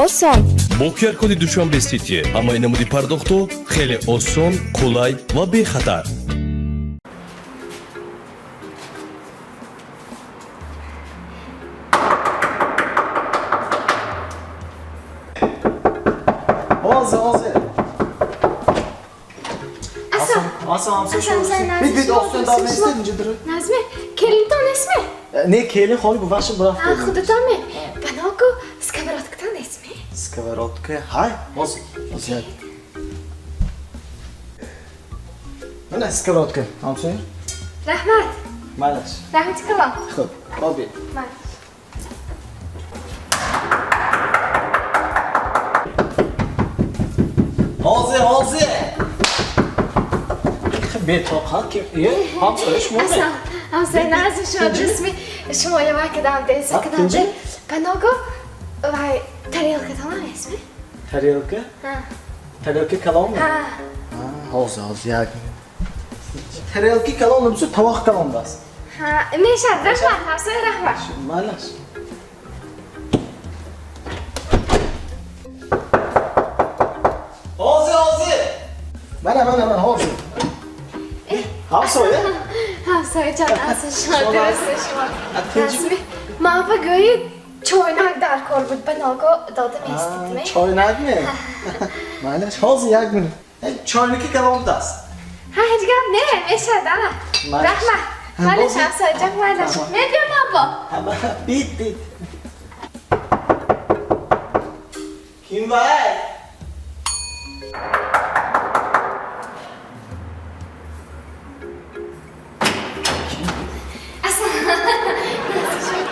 Осон. Бо QR-коди Душанбе Сити ҳамаи намуди пардохтҳо хеле осон, қулай ва бехатар. Ҳозир, ҳозир. Ассалом. Ассалом, Ассалом, ҳамсоя. Назми, Бит, бит, шумо остон дам дурустми, шумо? нестед инҷо дур. Назми, келинтон нестми? Не, келин холи бувахши бурафт. А, худатонми? Баногу сковородкатон нестми? Сковородка. Ҳай, ҳозир. Ҳозир. Як. Мана сковородка, ҳамсоя. Раҳмат. Майлаш. Раҳмати калон. Хуб, оби. Майлаш. Ҳозир, ҳозир. Бетоқат ки, е, ҳамсоя шумо? Ассалом. Ҳамсоя, Назми, шумо дурустми? Шумо явай кадам деса А, кадам тинҷи? де. Баногу вай тарелкатон нестми? Тарелка? Ҳа. Тарелка калон? Ҳа. Ҳозир, ҳозир, як. Тарелки калон набуд, тавоқ калон баст. Ҳа, мешад, раҳмат, ҳамсоя, раҳмат. Майлаш. Ҳозир, ҳозир. Мана, мана, мана, ҳозир. Ҳамсоя? Ҳамсоя ҷон, асли шумо Шумо дурустми шумо? А, тинҷи? Назми, ман ба гӯи чойнак дар кор буд, баногу дода местидми? Чойнак ме? Майлаш, ҳозир як минут. Чойнаки калон будаст. Ҳа, ҳеҷ гап не, мешад, а. Майлаш. Раҳмат. Ҳа, Майлаш, боз- ҳамсоя ҷон, майлаш. Раҳмат. Мебиём ман бо. Бит, бит. Ким вай?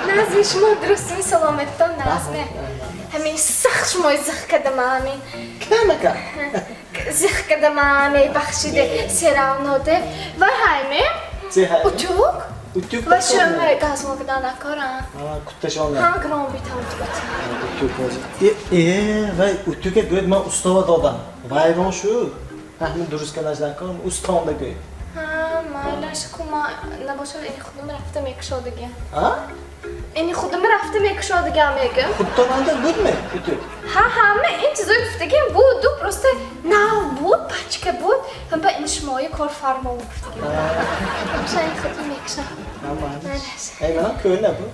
Назми, шумо дурустми, саломаттон, Назми? Ҳамин сахт шумои зих кардама, ҳамин. Камака. Зих кардама, мебахшиде, серавноде. Вай ҳайме? Зе ҳайме? Утюг? Утюг Ва куташон шумо не? газмо кадан накорам. А, куташон не. Ҳа, гром битам утюг. Утюг ҳозир. Э, э, вай утюга гӯяд ман устова додам. Вайрон шуд. Ҳамин дуруст карданаш накорам, устонда гӯяд. Ҳа, майлаш ку ма набошад ини худум рафта мекушодагиам. А? Ини худум рафта мекушодагиам мегӯм. Худтонанда будми утюг? Ҳа, ҳама ин чизои гуфтагиам буд, ду просто нав буд, пачка буд, ҳам ба ин шумои корфармо гуфтагиам. Бошад ин худум мекушам. Ҳа, майлаш. Майлаш. Эй, манам кӯна бу.